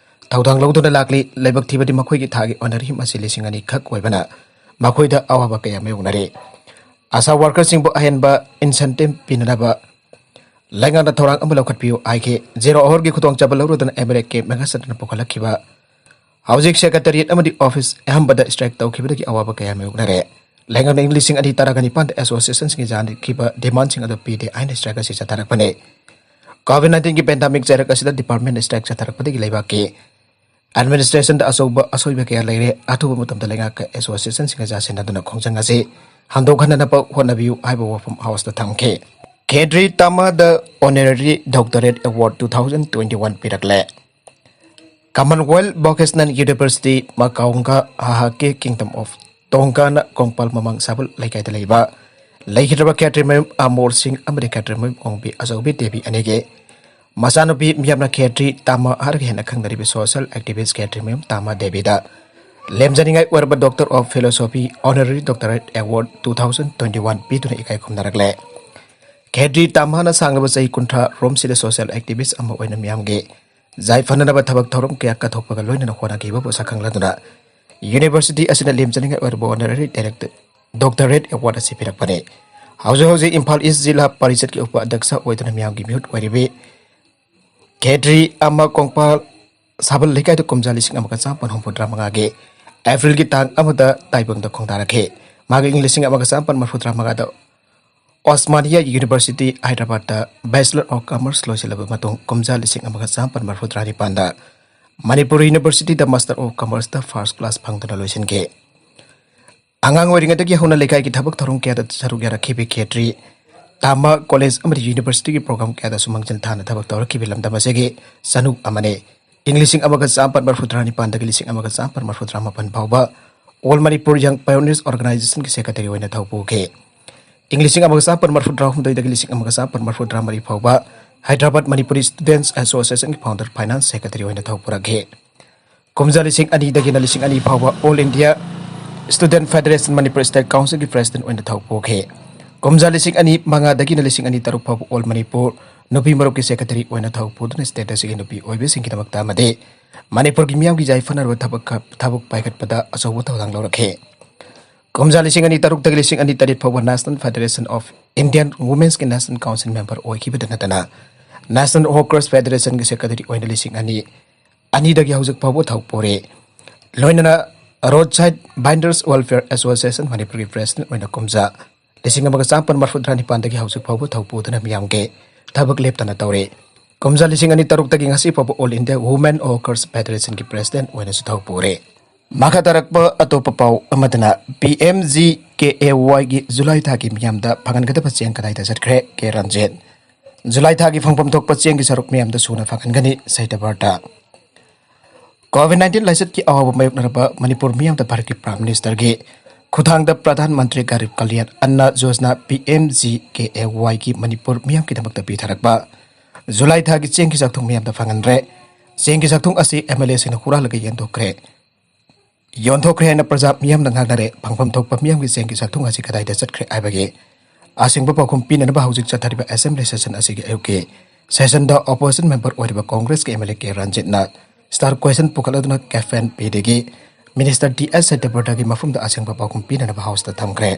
ꯊꯧꯗꯥꯡ ꯂꯧꯗꯨꯅ ꯂꯥꯛꯂꯤ꯫ ꯂꯥꯏꯕꯛ ꯊꯤꯕꯗꯤ ꯃꯈꯣꯏꯒꯤ ꯊꯥꯒꯤ honorarium ꯑꯁꯤ ꯂꯤꯁꯤꯡ ꯑꯅꯤ ꯈꯛ ꯑꯣꯏꯕꯅ ꯃꯈꯣꯏꯗ ꯑꯋꯥꯕ ꯀꯌꯥ ꯃꯥꯌꯣꯛꯅꯔꯤ꯫ ASHA workerꯁꯤꯡꯕꯨ ꯑꯍꯦꯟꯕ incentive ꯄꯤꯅꯅꯕ ꯂꯩꯉꯥꯛꯅ ꯊꯧꯔꯥꯡ ꯑꯃ ꯂꯧꯈꯠꯄꯤꯌꯨ ꯍꯥꯏꯈꯤ꯫ Zero hourꯒꯤ ꯈꯨꯗꯣꯡꯆꯥꯕ ꯂꯧꯔꯗꯨꯅ MLA ꯀꯦ ꯃꯦꯘꯆꯟꯗ꯭ꯔꯅ ꯄꯨꯈꯠꯂꯛꯈꯤꯕ ꯍꯧꯖꯤꯛ secretariat ꯑꯃꯗꯤ office ꯑꯌꯥꯝꯕꯗ strike ꯇꯧꯈꯤꯕꯗꯒꯤ ꯑꯋꯥꯕ ꯀꯌꯥ ꯃꯥꯌꯣꯛꯅꯔꯦ꯫ ꯂꯩꯉꯥꯛꯅ ꯏꯪ ꯂꯤꯁꯤꯡ ꯑꯅꯤ ꯇꯔꯥꯒ ꯅꯤꯄꯥꯟꯗ associationꯁꯤꯡꯒꯤ ꯌꯥꯅꯈꯤꯕ demandꯁꯤꯡ ꯑꯗꯨ ꯄꯤꯗꯦ ꯍꯥꯏꯅ strike ꯑꯁꯤ ꯆꯠꯊꯔꯛꯄꯅꯤ꯫ COVID nineteenꯒꯤ pandemic ꯆꯩꯔꯛ ꯑꯁꯤꯗ department strike ꯆꯠꯊꯔꯛꯄꯗꯒꯤ ꯂꯩꯕꯥꯛꯀꯤ administrationꯗ ꯑꯆꯧꯕ ꯑꯁꯣꯏꯕ ꯀꯌꯥ ꯂꯩꯔꯦ꯫ ꯑꯊꯨꯕ ꯃꯇꯝꯗ ꯂꯩꯉꯥꯛꯀ associationꯁꯤꯡꯒ ꯌꯥꯁꯤꯟꯅꯗꯨꯅ ꯈꯣꯡꯖꯪ ꯑꯁꯤ ꯍꯟꯗꯣꯛꯍꯟꯅꯅꯕ ꯍꯣꯠꯅꯕꯤꯌꯨ ꯍꯥꯏꯕ ꯋꯥꯐꯝ Houseꯇ ꯊꯝꯈꯤ꯫ ꯈꯦꯇ꯭ꯔꯤ ꯇꯥꯃꯥꯗ Honorary Doctorate Award two thousand twenty one ꯄꯤꯔꯛꯂꯦ꯫ Commonwealth Vocational University ꯃꯀꯥꯎꯟꯒ ꯍꯥꯍꯥꯀꯦ Kingdom of ꯇꯣꯡꯒꯥꯅ Kongpal ꯃꯃꯥꯡ ꯁꯥꯕꯜ ꯂꯩꯀꯥꯏꯗ ꯂꯩꯕ ꯂꯩꯈꯤꯗ꯭ꯔꯕ ꯈꯦꯇ꯭ꯔꯤ ꯃꯌꯨꯝ ꯑꯃꯣꯔ ꯁꯤꯡ ꯑꯃꯗꯤ ꯈꯦꯇ꯭ꯔꯤ ꯃꯌꯨꯝ ꯑꯣꯡꯕꯤ ꯑꯆꯧꯕꯤ ꯗꯦꯕꯤ ꯑꯅꯤꯒꯤ ꯃꯆꯥꯅꯨꯄꯤ ꯃꯤꯌꯥꯝꯅ ꯈꯦꯇ꯭ꯔꯤ ꯇꯥꯃꯥ ꯍꯥꯏꯔꯒ ꯍꯦꯟꯅ ꯈꯪꯅꯔꯤꯕ social activist ꯈꯦꯇ꯭ꯔꯤ ꯃꯌꯨꯝ ꯇꯥꯃꯥ ꯗꯦꯕꯤꯗ ꯂꯦꯝꯖꯅꯤꯡꯉꯥꯏ ꯑꯣꯏꯔꯕ Doctor of Philosophy Honorary Doctorate Award two thousand twenty one ꯄꯤꯗꯨꯅ ꯏꯀꯥꯏ ꯈꯨꯝꯅꯔꯛꯂꯦ꯫ ꯈꯦꯇ꯭ꯔꯤ ꯇꯥꯃꯥꯅ ꯁꯥꯡꯂꯕ ꯆꯍꯤ ꯀꯨꯟꯊ꯭ꯔꯥ ꯔꯣꯝꯁꯤꯗ social activist ꯑꯃ ꯑꯣꯏꯅ ꯃꯤꯌꯥꯝꯒꯤ ꯌꯥꯏꯐꯅꯅꯕ ꯊꯕꯛ ꯊꯧꯔꯝ ꯀꯌꯥ ꯀꯠꯊꯣꯛꯄꯒ ꯂꯣꯏꯅꯅ ꯍꯣꯠꯅꯈꯤꯕꯕꯨ ꯁꯛꯈꯪꯂꯗꯨꯅ university ꯑꯁꯤꯅ ꯂꯦꯝꯖꯅꯤꯡꯉꯥꯏ ꯑꯣꯏꯔꯕ Honorary Director Doctorate Award ꯑꯁꯤ ꯄꯤꯔꯛꯄꯅꯤ꯫ ꯍꯧꯖꯤꯛ ꯍꯧꯖꯤꯛ ꯏꯝꯐꯥꯜ ꯏꯁ ꯖꯤꯂꯥ ꯄꯔꯤꯁꯠꯀꯤ ꯎꯄ ꯑꯗ꯭ꯌꯛꯁ ꯑꯣꯏꯗꯨꯅ ꯃꯤꯌꯥꯝꯒꯤ ꯃꯤꯍꯨꯠ ꯑꯣꯏꯔꯤꯕꯤ ꯈꯦꯇ꯭ꯔꯤ ꯑꯃ ꯀꯣꯡꯄꯥꯜ ꯁꯥꯕꯜ ꯂꯩꯀꯥꯏꯗ ꯀꯨꯝꯖꯥ ꯂꯤꯁꯤꯡ ꯑꯃꯒ ꯆꯥꯃꯥꯄꯟ ꯍꯨꯝꯐꯨꯇꯔꯥ ꯃꯉꯥꯒꯤ ꯑꯦꯄ꯭ꯔꯤꯜꯒꯤ ꯇꯥꯡ ꯑꯃꯗ ꯇꯥꯏꯕꯪꯗ ꯈꯣꯡꯗꯥꯔꯛꯈꯤ꯫ ꯃꯍꯥꯛ ꯏꯪ ꯂꯤꯁꯤꯡ ꯑꯃꯒ ꯆꯥꯃꯥꯄꯟ ꯃꯔꯤꯐꯨꯇꯔꯥ ꯃꯉꯥꯗ Osmania University, ꯍꯥꯏꯗ꯭ꯔꯕꯥꯗꯇ Bachelor of Commerce ꯂꯣꯏꯁꯤꯜꯂꯕ ꯃꯇꯨꯡ ꯀꯨꯝꯖꯥ ꯂꯤꯁꯤꯡ ꯑꯃꯒ ꯆꯥꯃꯥꯄꯟ ꯃꯔꯤꯐꯨꯇꯔꯥ ꯅꯤꯄꯥꯟꯗ Manipur Universityꯗ Master of Commerceꯇ first class ꯐꯪꯗꯨꯅ ꯂꯣꯏꯁꯤꯟꯈꯤ꯫ ꯑꯉꯥꯡ ꯑꯣꯏꯔꯤꯉꯩꯗꯒꯤ ꯍꯧꯅ ꯂꯩꯀꯥꯏꯒꯤ ꯊꯕꯛ ꯊꯧꯔꯝ ꯀꯌꯥꯗ ꯁꯔꯨꯛ ꯌꯥꯔꯛꯈꯤꯕ ꯈꯦꯇ꯭ꯔꯤ ꯇꯥꯃꯥ ꯀꯣꯂꯦꯖ ꯑꯃꯗꯤ ꯌꯨꯅꯤꯚꯔꯁꯤꯇꯤꯒꯤ ꯄ꯭ꯔꯣꯒ꯭ꯔꯥꯝ ꯀꯌꯥꯗꯁꯨ ꯃꯥꯡꯖꯤꯜ ꯊꯥꯅ ꯊꯕꯛ ꯇꯧꯔꯛꯈꯤꯕ ꯂꯝꯗꯝ ꯑꯁꯤꯒꯤ ꯆꯅꯨ ꯑꯃꯅꯤ꯫ ꯏꯪ ꯂꯤꯁꯤꯡ ꯑꯃꯒ ꯆꯥꯃꯥꯄꯟ ꯃꯔꯤꯐꯨꯇꯔꯥ ꯅꯤꯄꯥꯟꯗꯒꯤ ꯂꯤꯁꯤꯡ ꯑꯃꯒ ꯆꯥꯃꯥꯄꯟ ꯃꯔꯤꯐꯨꯇꯔꯥ ꯃꯥꯄꯟ ꯐꯥꯎꯕ All Manipur Young Pioneers Organizationꯒꯤ secretaryꯑꯣꯏꯅ ꯊꯧ ꯄꯨꯈꯤ꯫ ꯏꯪ ꯂꯤꯁꯤꯡ ꯑꯃꯒ ꯆꯥꯃꯥꯄꯟ ꯃꯔꯤꯐꯨꯇꯔꯥ ꯍꯨꯝꯗꯣꯏꯗꯒꯤ ꯂꯤꯁꯤꯡ ꯑꯃꯒ ꯆꯥꯃꯥꯄꯟ ꯃꯔꯤꯐꯨꯇꯔꯥ ꯃꯔꯤ ꯐꯥꯎꯕ Hyderabad Manipuri Students Associationꯒꯤ founder finance secretaryꯑꯣꯏꯅ ꯊꯧ ꯄꯨꯔꯛꯈꯤ꯫ ꯀꯨꯝꯖꯥ ꯂꯤꯁꯤꯡ ꯑꯅꯤꯗꯒꯤꯅ ꯂꯤꯁꯤꯡ ꯑꯅꯤ ꯐꯥꯎꯕ All India Student Federation Manipur State Councilꯒꯤ president ꯑꯣꯏꯅ ꯊꯧ ꯄꯨꯈꯤ꯫ ꯀꯨꯝꯖꯥ ꯂꯤꯁꯤꯡ ꯑꯅꯤ ꯃꯉꯥꯗꯒꯤꯅ ꯂꯤꯁꯤꯡ ꯑꯅꯤ ꯇꯔꯨꯛ ꯐꯥꯎꯕ All Manipur ꯅꯨꯄꯤ ꯃꯔꯨꯞꯀꯤ secretary ꯑꯣꯏꯅ ꯊꯧ ꯄꯨꯗꯨꯅ state ꯑꯁꯤꯒꯤ ꯅꯨꯄꯤ ꯑꯣꯏꯕꯤꯁꯤꯡꯒꯤꯗꯃꯛꯇ ꯑꯃꯗꯤ ꯃꯅꯤꯄꯨꯔꯒꯤ ꯃꯤꯌꯥꯝꯒꯤ ꯌꯥꯏꯐꯅꯕ ꯊꯕꯛ ꯊꯕꯛ ꯄꯥꯏꯈꯠꯄꯗ ꯑꯆꯧꯕ ꯊꯧꯗꯥꯡ ꯂꯧꯔꯛꯈꯤ꯫ ꯀꯨꯝꯖꯥ ꯂꯤꯁꯤꯡ ꯑꯅꯤ ꯇꯔꯨꯛꯇꯒꯤ ꯂꯤꯁꯤꯡ ꯑꯅꯤ ꯇꯔꯦꯠ ꯐꯥꯎꯕ National Federation of Indian Womenꯒꯤ National Council member ꯑꯣꯏꯈꯤꯕꯗ ꯅꯠꯇꯅ National Hawkers Federationꯒꯤ secretary ꯑꯣꯏꯅ ꯂꯤꯁꯤꯡ ꯑꯅꯤ ꯑꯅꯤꯗꯒꯤ ꯍꯧꯖꯤꯛ ꯐꯥꯎꯕ ꯊꯧ ꯄꯨꯔꯤ꯫ ꯂꯣꯏꯅꯅ Roadside Vendors Welfare Association ꯃꯅꯤꯄꯨꯔꯒꯤ president ꯑꯣꯏꯅ ꯀꯨꯝꯖꯥ ꯂꯤꯁꯤꯡ ꯑꯃꯒ ꯆꯥꯃꯥꯄꯟ ꯃꯔꯤꯐꯨꯇꯔꯥ ꯅꯤꯄꯥꯟꯗꯒꯤ ꯍꯧꯖꯤꯛ ꯐꯥꯎꯕ ꯊꯧ ꯄꯨꯗꯨꯅ ꯃꯤꯌꯥꯝꯒꯤ ꯊꯕꯛ ꯂꯦꯞꯇꯅ ꯇꯧꯔꯤ꯫ ꯀꯨꯝꯖꯥ ꯂꯤꯁꯤꯡ ꯑꯅꯤ ꯇꯔꯨꯛꯇꯒꯤ ꯉꯁꯤ ꯐꯥꯎꯕ All India Women Hawkers Federationꯒꯤ president ꯑꯣꯏꯅꯁꯨ ꯊꯧ ꯄꯨꯔꯤ꯫ ꯃꯈꯥ ꯇꯥꯔꯛꯄ ꯑꯇꯣꯞꯄ ꯄꯥꯎ ꯑꯃꯗꯅ P M G K K A ꯋꯥꯏꯒꯤ July ꯊꯥꯒꯤ ꯃꯤꯌꯥꯝꯗ ꯐꯪꯍꯟꯒꯗꯕ ꯆꯦꯡ ꯀꯗꯥꯏꯗ ꯆꯠꯈ꯭ꯔꯦ? ꯀꯦ ꯔꯟꯖꯤꯠ꯫ ꯖꯨꯂꯥꯏ ꯊꯥꯒꯤ ꯐꯪꯐꯝ ꯊꯣꯛꯄ ꯆꯦꯡꯒꯤ ꯁꯔꯨꯛ ꯃꯤꯌꯥꯝꯗ ꯁꯨꯅ ꯐꯪꯍꯟꯒꯅꯤ, ꯁꯩꯇꯕꯔꯇ꯫ ꯀꯣꯚꯤꯗ ꯅꯥꯏꯟꯇꯤꯟ ꯂꯥꯏꯆꯠꯀꯤ ꯑꯋꯥꯕ ꯃꯥꯌꯣꯛꯅꯔꯕ ꯃꯅꯤꯄꯨꯔ ꯃꯤꯌꯥꯝꯗ ꯚꯥꯔꯠꯀꯤ ꯄ꯭ꯔꯥꯏꯝ ꯃꯤꯅꯤꯁꯇꯔꯒꯤ ꯈꯨꯠꯊꯥꯡꯗ Pradhan Mantri Garib Kalyan Anna Yojana, P M G K A ꯋꯥꯏꯒꯤ ꯃꯅꯤꯄꯨꯔ ꯃꯤꯌꯥꯝꯒꯤꯗꯃꯛꯇ ꯄꯤꯊꯔꯛꯄ ꯖꯨꯂꯥꯏ ꯊꯥꯒꯤ ꯆꯦꯡꯒꯤ ꯆꯥꯛꯊꯨꯡ ꯃꯤꯌꯥꯝꯗ ꯐꯪꯍꯟꯗ꯭ꯔꯦ꯫ ꯆꯦꯡꯒꯤ ꯆꯥꯛꯊꯨꯡ ꯑꯁꯤ ꯑꯦꯝ ꯑꯦꯜ ꯑꯦꯁꯤꯡꯅ ꯍꯨꯔꯥꯜꯂꯒ ꯌꯦꯟꯊꯣꯛꯈ꯭ꯔꯦ꯫ ꯌꯣꯟꯊꯣꯛꯈ꯭ꯔꯦ ꯍꯥꯏꯅ ꯄ꯭ꯔꯖꯥ ꯃꯤꯌꯥꯝꯅ ꯉꯥꯡꯅꯔꯦ꯫ ꯐꯪꯐꯝ ꯊꯣꯛꯄ ꯃꯤꯌꯥꯝꯒꯤ ꯆꯦꯡꯒꯤ ꯆꯥꯛꯊꯨꯡ ꯑꯁꯤ ꯀꯗꯥꯏꯗ ꯆꯠꯈ꯭ꯔꯦ ꯍꯥꯏꯕꯒꯤ ꯑꯁꯦꯡꯕ ꯄꯥꯎꯈꯨꯝ ꯄꯤꯅꯅꯕ ꯍꯧꯖꯤꯛ ꯆꯠꯊꯔꯤꯕ ꯑꯦꯁꯦꯝꯕ꯭ꯂꯤ ꯁꯦꯁꯟ ꯑꯁꯤꯒꯤ ꯑꯌꯨꯛꯀꯤ ꯁꯦꯁꯟꯗ ꯑꯣꯄꯣꯖꯤꯁꯟ ꯃꯦꯝꯕꯔ ꯑꯣꯏꯔꯤꯕ ꯀꯣꯡꯒ꯭ꯔꯦꯁꯀꯤ ꯑꯦꯝ ꯑꯦꯜ ꯑꯦ ꯀꯦ ꯔꯟꯖꯤꯠꯅ ꯁ꯭ꯇꯥꯔ ꯀ꯭ꯋꯦꯁꯟ ꯄꯨꯈꯠꯂꯗꯨꯅ ꯀꯦꯐ ꯑꯦꯟ ꯄꯤ ꯗꯤꯒꯤ ꯃꯤꯅꯤꯁꯇꯔ ꯇꯤ ꯑꯦꯁ ꯁꯇ꯭ꯌꯕ꯭ꯔꯇꯒꯤ ꯃꯐꯝꯗ ꯑꯁꯦꯡꯕ ꯄꯥꯎꯈꯨꯝ ꯄꯤꯅꯅꯕ ꯍꯥꯎꯁꯇ ꯊꯝꯈ꯭ꯔꯦ꯫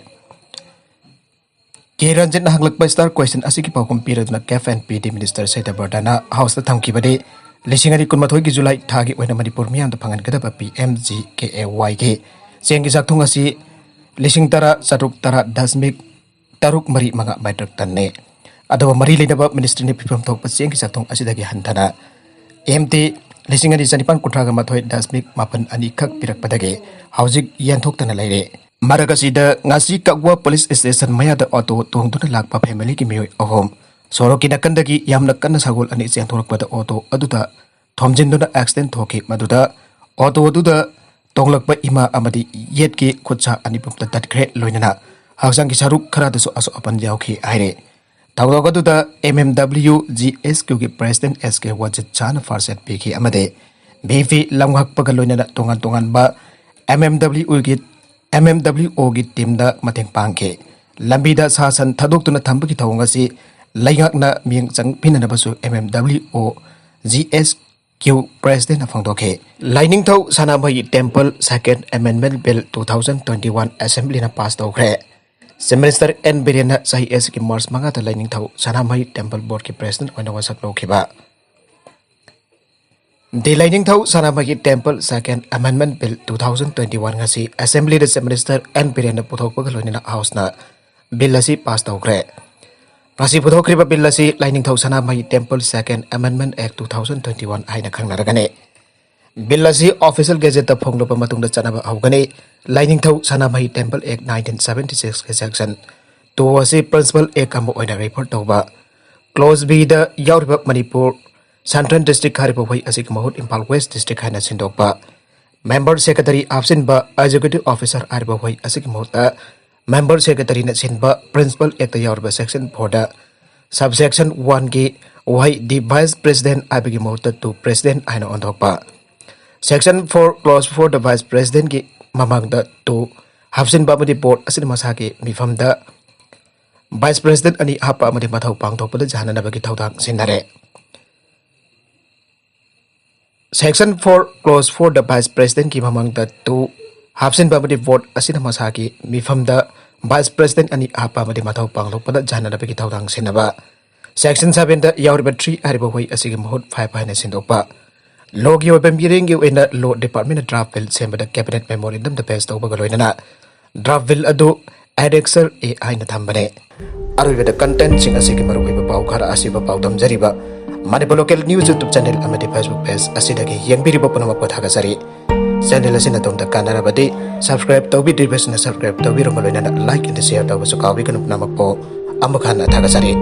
ꯀꯦ ꯔꯟꯖꯤꯠꯅ ꯍꯪꯂꯛꯄ ꯁ꯭ꯇꯥꯔ ꯀ꯭ꯋꯦꯁꯟ ꯑꯁꯤꯒꯤ ꯄꯥꯎꯈꯨꯝ ꯄꯤꯔꯗꯨꯅ ꯀꯦꯐ ꯑꯦꯟ ꯄꯤ ꯗꯤ ꯃꯤꯅꯤꯁꯇꯔ ꯁꯇ꯭ꯌꯕ꯭ꯔꯇꯅ ꯍꯥꯎꯁꯇ ꯊꯝꯈꯤꯕꯅꯤ꯫ ꯂꯤꯁꯤꯡ ꯑꯅꯤ ꯀꯨꯟꯃꯥꯊꯣꯏꯒꯤ ꯖꯨꯂꯥꯏ ꯊꯥꯒꯤ ꯑꯣꯏꯅ ꯃꯅꯤꯄꯨꯔ ꯃꯤꯌꯥꯝꯗ ꯐꯪꯍꯟꯒꯗꯕ ꯄꯤ ꯑꯦꯝ ꯖꯤ ꯀꯦ ꯑꯦ ꯋꯥꯏꯒꯤ ꯆꯦꯡꯒꯤ ꯆꯥꯛꯊꯨꯡ ꯑꯁꯤ ꯂꯤꯁꯤꯡ ꯇꯔꯥ ꯆꯥꯇ꯭ꯔꯨꯛ ꯇꯔꯥ ꯗꯁꯃꯤꯛ ꯇꯔꯨꯛ ꯃꯔꯤ ꯃꯉꯥ ꯃꯦꯇ꯭ꯔꯤꯛ ꯇꯟꯅꯤ꯫ ꯑꯗꯨꯒ ꯃꯔꯤ ꯂꯩꯅꯕ ꯃꯤꯅꯤꯁꯇ꯭ꯔꯤꯅ ꯄꯤꯐꯝ ꯊꯣꯛꯄ ꯆꯦꯡꯒꯤ ꯆꯥꯛꯊꯨꯡ ꯑꯁꯤꯗꯒꯤ ꯍꯟꯊꯅ ꯑꯦꯝ ꯇꯤ ꯂꯤꯁꯤꯡ ꯑꯅꯤ ꯆꯅꯤꯄꯥꯟ ꯀꯨꯟꯊ꯭ꯔꯥꯒ ꯃꯥꯊꯣꯏ ꯗꯁꯃꯤꯛ ꯃꯥꯄꯟ ꯑꯅꯤ ꯈꯛ ꯄꯤꯔꯛꯄꯗꯒꯤ ꯍꯧꯖꯤꯛ ꯌꯦꯟꯊꯣꯛꯇꯅ ꯂꯩꯔꯦ꯫ ꯃꯔꯛ ꯑꯁꯤꯗ ꯉꯥꯁꯤ ꯀꯛꯋꯥ ꯄꯨꯂꯤꯁ ꯁ꯭ꯇꯦꯁꯟ ꯃꯌꯥꯗ ꯑꯣꯇꯣ ꯇꯣꯡꯗꯨꯅ ꯂꯥꯛꯄ ꯐꯦꯃꯤꯂꯤꯒꯤ ꯃꯤꯑꯣꯏ ꯑꯍꯨꯝ ꯁꯣꯔꯣꯛꯀꯤ ꯅꯥꯀꯟꯗꯒꯤ ꯌꯥꯝꯅ ꯀꯟꯅ ꯁꯒꯣꯜ ꯑꯅꯤ ꯆꯦꯟꯊꯣꯔꯛꯄꯗ ꯑꯣꯇꯣ ꯑꯗꯨꯗ ꯊꯣꯝꯖꯤꯟꯗꯨꯅ ꯑꯦꯛꯁꯤꯗꯦꯟ ꯊꯣꯛꯈꯤ꯫ ꯃꯗꯨꯗ ꯑꯣꯇꯣ ꯑꯗꯨꯗ ꯇꯣꯡꯂꯛꯄ ꯏꯃꯥ ꯑꯃꯗꯤ ꯌꯦꯠꯀꯤ ꯈꯨꯠꯁꯥ ꯑꯅꯤꯄꯨꯝꯇ ꯇꯠꯈ꯭ꯔꯦ, ꯂꯣꯏꯅꯅ ꯍꯛꯆꯥꯡꯒꯤ ꯁꯔꯨꯛ ꯈꯔꯗꯁꯨ ꯑꯁꯣꯛ ꯑꯄꯟ ꯌꯥꯎꯈꯤ ꯍꯥꯏꯔꯦ꯫ ꯊꯧꯗꯣꯛ ꯑꯗꯨꯗ M M W G S ꯀ꯭ꯌꯨꯒꯤ ꯄ꯭ꯔꯦꯁꯤꯗꯦꯟꯠ ꯑꯦꯁ ꯀꯦ ꯋꯥꯖꯤꯠ ꯁꯥꯍꯅ ꯐꯥꯔꯁ ꯑꯦꯗ ꯄꯤꯈꯤ ꯑꯃꯗꯤ ꯚꯤ ꯄꯤ ꯂꯝꯉꯥꯛꯄꯒ ꯂꯣꯏꯅꯅ ꯇꯣꯉꯥꯟ ꯇꯣꯉꯥꯟꯕ ꯑꯦꯝ ꯑꯦꯝ ꯗꯕ꯭ꯂꯤꯎꯒꯤ, ꯑꯦꯝ ꯑꯦꯝ ꯗꯕ꯭ꯂꯤꯎ ꯑꯣꯒꯤ ꯇꯤꯝꯗ ꯃꯇꯦꯡ ꯄꯥꯡꯈꯤ꯫ ꯂꯝꯕꯤꯗ ꯁꯥ ꯁꯟ ꯊꯥꯗꯣꯛꯇꯨꯅ ꯊꯝꯕꯒꯤ ꯊꯧꯑꯣꯡ ꯑꯁꯤ ꯂꯩꯉꯥꯛꯅ ꯃꯤꯠꯌꯦꯡ ꯆꯪꯕꯤꯅꯅꯕꯁꯨ M M W O G S Q ꯄ꯭ꯔꯦꯁꯤꯗꯦꯟꯠꯅ ꯐꯣꯡꯗꯣꯛꯈꯤ꯫ Lainingthou Sanamahi temple second amendment bill two thousand twenty one ꯑꯦꯁꯦꯝꯕ꯭ꯂꯤꯅ ꯄꯥꯁ ꯇꯧꯈ꯭ꯔꯦ꯫ ꯆꯤꯐ ꯃꯤꯅꯤꯁꯇꯔ ꯑꯦꯟ ꯕꯤꯔꯦꯟꯅ ꯆꯍꯤ ꯑꯁꯤꯒꯤ ꯃꯥꯔꯆ ꯃꯉꯥꯗ ꯂꯥꯏꯅꯤꯡꯊꯧ ꯁꯅꯥꯃꯍꯤ ꯇꯦꯝꯄꯜ ꯕꯣꯔꯗꯀꯤ ꯄ꯭ꯔꯦꯁꯤꯗꯦꯟꯠ ꯑꯣꯏꯅ ꯋꯥꯁꯛ ꯂꯧꯈꯤꯕ꯫ The Lainingthou Sanamahi temple second amendment bill two thousand twenty one ꯉꯁꯤ ꯑꯦꯁꯦꯝꯕ꯭ꯂꯤꯗ ꯆꯤꯐ ꯃꯤꯅꯤꯁꯇꯔ ꯑꯦꯟ ꯕꯤꯔꯦꯟꯅ ꯄꯨꯊꯣꯛꯄꯒ ꯂꯣꯏꯅꯅ ꯍꯥꯎꯁꯅ ꯕꯤꯜ ꯑꯁꯤ ꯄꯥꯁ ꯇꯧꯈ꯭ꯔꯦ꯫ ꯉꯁꯤ ꯄꯨꯊꯣꯛꯈ꯭ꯔꯤꯕ ꯕꯤꯜ ꯑꯁꯤ ꯂꯥꯏꯅꯤꯡꯊꯧ ꯁꯅꯥꯃꯍꯤ ꯇꯦꯝꯄꯜ ꯁꯦꯀꯦꯟꯗ ꯑꯦꯃꯦꯟꯗꯃꯦꯟꯠ ꯑꯦꯛ ꯇꯨ ꯊꯥꯎꯖꯟ ꯇ꯭ꯋꯦꯟꯇꯤ ꯋꯥꯟ ꯍꯥꯏꯅ ꯈꯪꯅꯔꯒꯅꯤ꯫ Bill ꯑꯁꯤ Official Gazette ꯇ ꯐꯣꯡꯂꯕ ꯃꯇꯨꯡꯗ ꯆꯠꯅꯕ ꯍꯧꯒꯅꯤ꯫ ꯂꯥꯏꯅꯤꯡꯊꯧ ꯁꯅꯥꯃꯍꯤ Temple Act nineteen seventy six ꯀꯤ Section two ꯑꯁꯤ Principal Act ꯑꯃ ꯑꯣꯏꯅ refer ꯇꯧꯕ꯫ Clause B ꯗ ꯌꯥꯎꯔꯤꯕ ꯃꯅꯤꯄꯨꯔ Central District ꯍꯥꯏꯔꯤꯕ ꯋꯥꯍꯩ ꯑꯁꯤꯒꯤ ꯃꯍꯨꯠ ꯏꯝꯐꯥꯜ West District ꯍꯥꯏꯅ ꯁꯤꯟꯗꯣꯛꯄ꯫ Member Secretary ꯍꯥꯞꯆꯤꯟꯕ Executive Officer ꯍꯥꯏꯔꯤꯕ ꯋꯥꯍꯩ ꯑꯁꯤꯒꯤ ꯃꯍꯨꯠꯇ Member Secretary ꯅ ꯁꯤꯟꯕ Principal Act ꯇ ꯌꯥꯎꯔꯤꯕ Section four ꯗ Subsection one ꯒꯤ ꯋꯥꯍꯩ the Vice President ꯍꯥꯏꯕꯒꯤ ꯃꯍꯨꯠꯇ to President ꯍꯥꯏꯅ ꯑꯣꯟꯊꯣꯛꯄ꯫ Section four, Clause four ꯗ Vice President ꯀꯤ ꯃꯃꯥꯡꯗ to ꯍꯥꯞꯆꯤꯟꯕ ꯑꯃꯗꯤ Board ꯑꯁꯤꯅ ꯃꯁꯥꯒꯤ ꯃꯤꯐꯝꯗ Vice President ꯑꯅꯤ ꯍꯥꯞꯄ ꯑꯃꯗꯤ ꯃꯊꯧ ꯄꯥꯡꯊꯣꯛꯄꯗ ꯌꯥꯍꯟꯅꯅꯕꯒꯤ ꯊꯧꯗꯥꯡ ꯁꯤꯖꯤꯟꯅꯔꯦ꯫ Section four, Clause four ꯗ Vice President ꯀꯤ ꯃꯃꯥꯡꯗ to ꯍꯥꯞꯆꯤꯟꯕ ꯑꯃꯗꯤ Board ꯑꯁꯤꯅ ꯃꯁꯥꯒꯤ ꯃꯤꯐꯝꯗ Vice President ꯑꯅꯤ ꯍꯥꯞꯄ ꯑꯃꯗꯤ ꯃꯊꯧ ꯄꯥꯡꯊꯣꯛꯄꯗ ꯌꯥꯍꯟꯅꯅꯕꯒꯤ ꯊꯧꯗꯥꯡ ꯁꯤꯖꯤꯟꯅꯕ꯫ Section seven ꯗ ꯌꯥꯎꯔꯤꯕ three ꯍꯥꯏꯔꯤꯕ ꯋꯥꯍꯩ ꯑꯁꯤꯒꯤ ꯃꯍꯨꯠ five ꯍꯥꯏꯅ ꯁꯤꯟꯗꯣꯛꯄ꯫ Law ꯒꯤ ꯑꯣꯏꯕ ꯃꯤꯔꯦꯝꯒꯤ ꯑꯣꯏꯅ Law Department ꯅ draft bill ꯁꯦꯝꯕꯗ Cabinet Memorandum ꯗ pass ꯇꯧꯕꯒ ꯂꯣꯏꯅꯅ draft bill ꯑꯗꯨ Annexure A ꯍꯥꯏꯅ ꯊꯝꯕꯅꯦ꯫ ꯑꯔꯣꯏꯕꯗ content ꯁꯤꯡ ꯑꯁꯤꯒꯤ ꯃꯔꯨꯑꯣꯏꯕ ꯄꯥꯎ ꯈꯔ ꯑꯁꯤꯕ ꯄꯥꯎ ꯇꯝꯖꯔꯤꯕ Manipur Local News YouTube channel ꯑꯃꯗꯤ Facebook page ꯑꯁꯤꯗꯒꯤ ꯌꯦꯡꯕꯤꯔꯤꯕ ꯄꯨꯝꯅꯃꯛꯄꯨ ꯊꯥꯒꯠꯆꯔꯤ꯫ Channel ꯑꯁꯤꯅ ꯑꯗꯣꯝꯗ ꯀꯥꯟꯅꯔꯕꯗꯤ subscribe ꯇꯧꯕꯤꯗ꯭ꯔꯤꯕꯁꯤꯡꯅ subscribe ꯇꯧꯕꯤꯔꯨꯕ ꯂꯣꯏꯅꯅ like and share ꯇꯧꯕꯁꯨ ꯀꯥꯎꯕꯤꯒꯅꯨ꯫ ꯄꯨꯝꯅꯃꯛꯄꯨ ꯑꯃꯨꯛ ꯍꯟꯅ ꯊꯥꯒꯠꯆꯔꯤ꯫